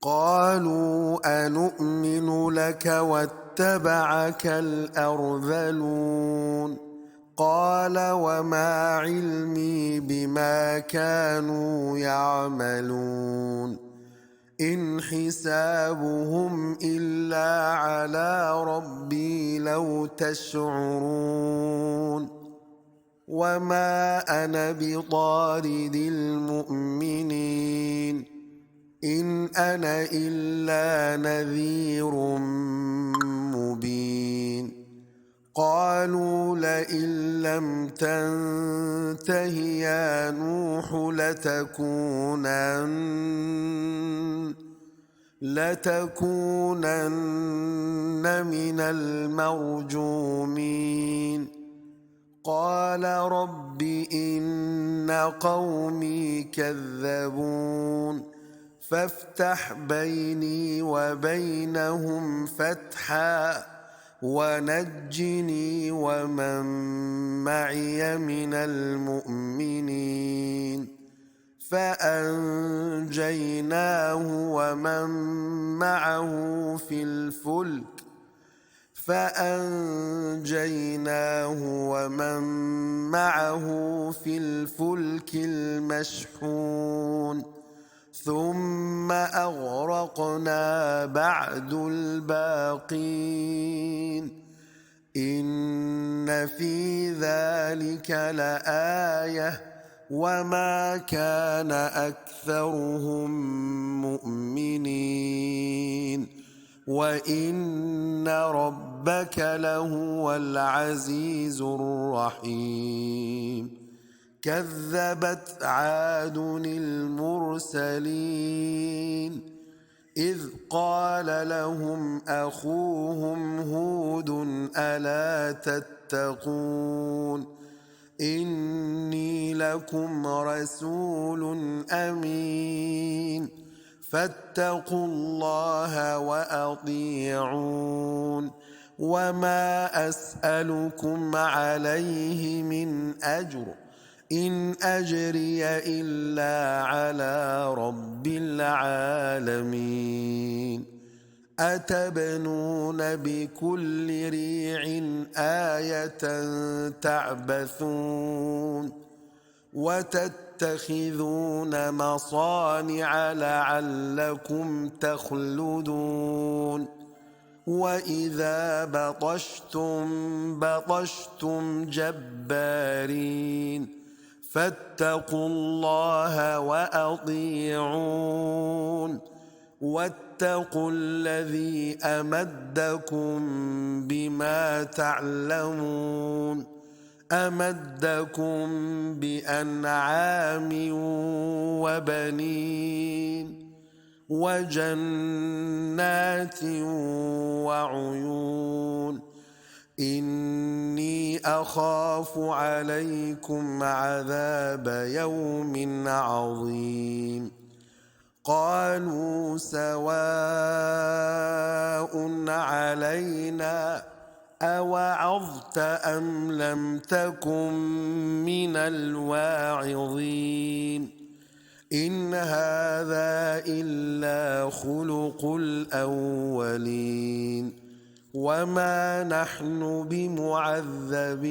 قالوا أنؤمن لك واتبعك الأرذلون قال وما علمي بما كانوا يعملون إن حسابهم إلا على ربي لو تشعرون وما أنا بطارد المؤمنين إن أنا إلا نذير مبين قالوا لئن لم تنته يا نوح لتكونن من المرجومين قال رب إن قومي كذبون فافتح بيني وبينهم فتحا ونجني ومن معي من المؤمنين فأنجيناه ومن معه في الفلك المشحون ثم أغرقنا بعد الباقين إن في ذلك لآية وما كان أكثرهم مؤمنين وإن ربك لهو العزيز الرحيم كذبت عاد المرسلين إذ قال لهم أخوهم هود ألا تتقون إني لكم رسول أمين فاتقوا الله وأطيعون وما أسألكم عليه من أجر إن أجري إلا على رب العالمين أتبنون بكل ريع آية تعبثون وتتخذون مصانع لعلكم تخلدون وإذا بطشتم جبارين فاتقوا الله وأطيعون واتقوا الذي أمدكم بما تعلمون أمدكم بأنعام وبنين وجنات وعيون إني أخاف عليكم عذاب يوم عظيم قالوا سواء علينا أوعظت أم لم تكن من الواعظين إن هذا إلا خلق الأولين وما نحن بمعذبين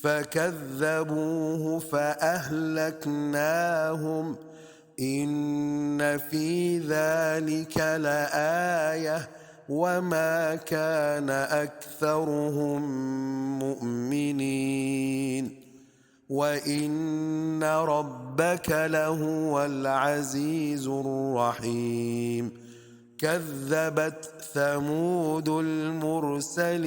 فكذبوه فأهلكناهم إن في ذلك لآية وما كان أكثرهم مؤمنين وإن ربك لهو العزيز الرحيم كذبت ثمود المرسلين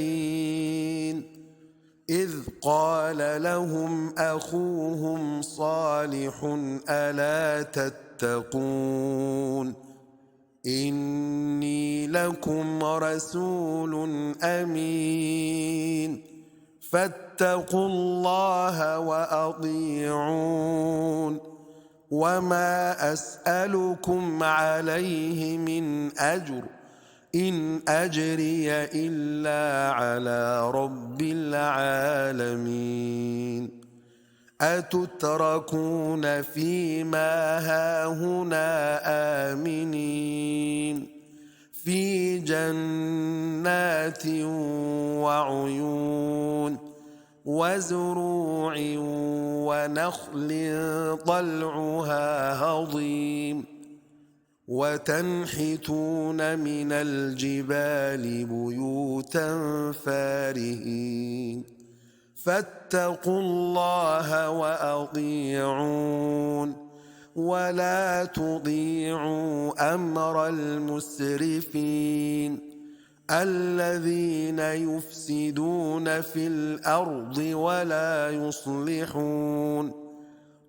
إذ قال لهم أخوهم صالح ألا تتقون إني لكم رسول أمين فاتقوا الله وأطيعون وما أسألكم عليه من أجر إن أجري إلا على رب العالمين أتتركون فيما هاهنا آمنين في جنات وعيون وزروع ونخل طلعها هضيم وتنحتون من الجبال بيوتا فارهين فاتقوا الله وأطيعون ولا تطيعوا أمر المسرفين الذين يفسدون في الأرض ولا يصلحون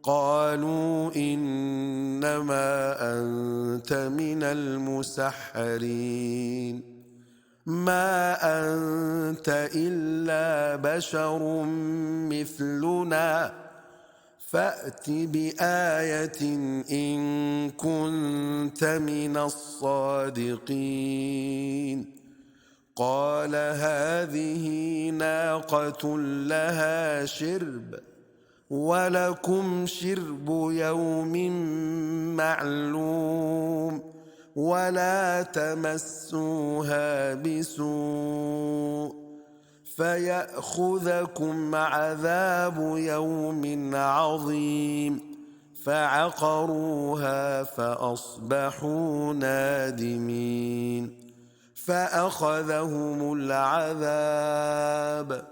قالوا إنما أنت من المسحرين ما أنت إلا بشر مثلنا فأت بآية إن كنت من الصادقين قال هذه ناقة لها شرب ولكم شرب يوم معلوم ولا تمسوها بسوء فيأخذكم عذاب يوم عظيم فعقروها فأصبحوا نادمين فأخذهم العذاب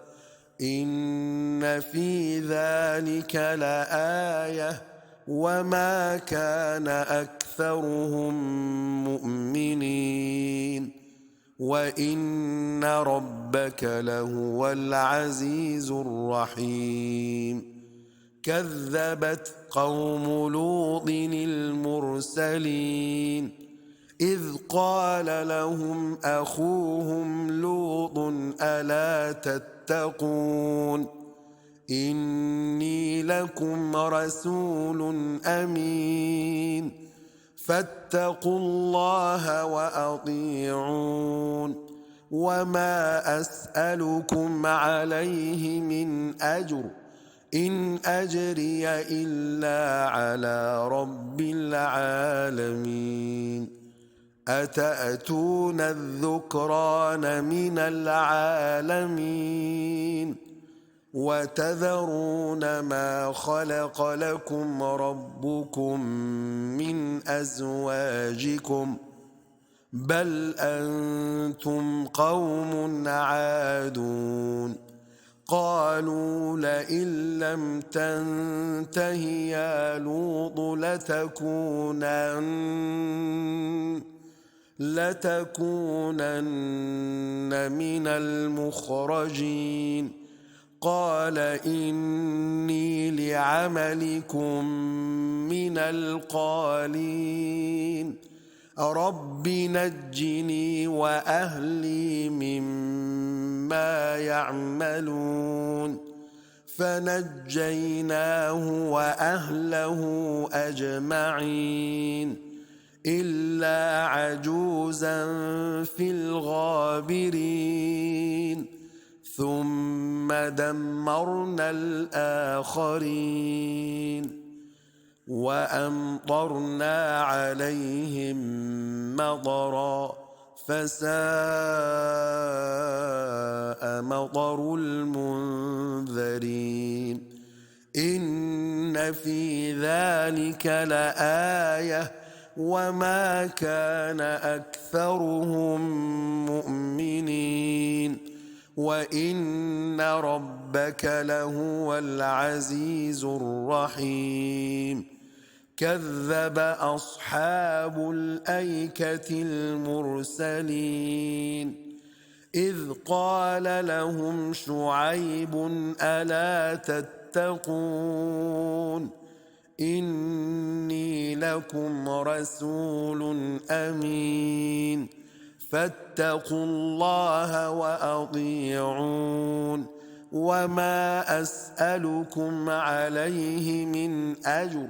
إن في ذلك لآية وما كان أكثرهم مؤمنين وإن ربك لهو العزيز الرحيم كذبت قوم لوط المرسلين إذ قال لهم أخوهم لوط ألا تتقون إني لكم رسول أمين فاتقوا الله وأطيعون وما أسألكم عليه من أجر إن أجري إلا على رب العالمين أتأتون الذكران من العالمين وتذرون ما خلق لكم ربكم من أزواجكم بل أنتم قوم عادون قالوا لئن لم تنته يا لوط لتكونن من المخرجين قال إني لعملكم من القالين رب نجني وأهلي مما يعملون فنجيناه وأهله أجمعين إلا عجوزا في الغابرين ثم دمرنا الآخرين وأمطرنا عليهم مطرا فساء مطر المنذرين إن في ذلك لآية وما كان أكثرهم مؤمنين وإن ربك لهو العزيز الرحيم كذب أصحاب الأيكة المرسلين إذ قال لهم شعيب ألا تتقون إني لكم رسول أمين فاتقوا الله وأطيعون وما أسألكم عليه من أجر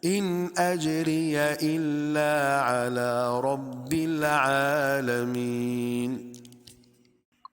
إن أجري إلا على رب العالمين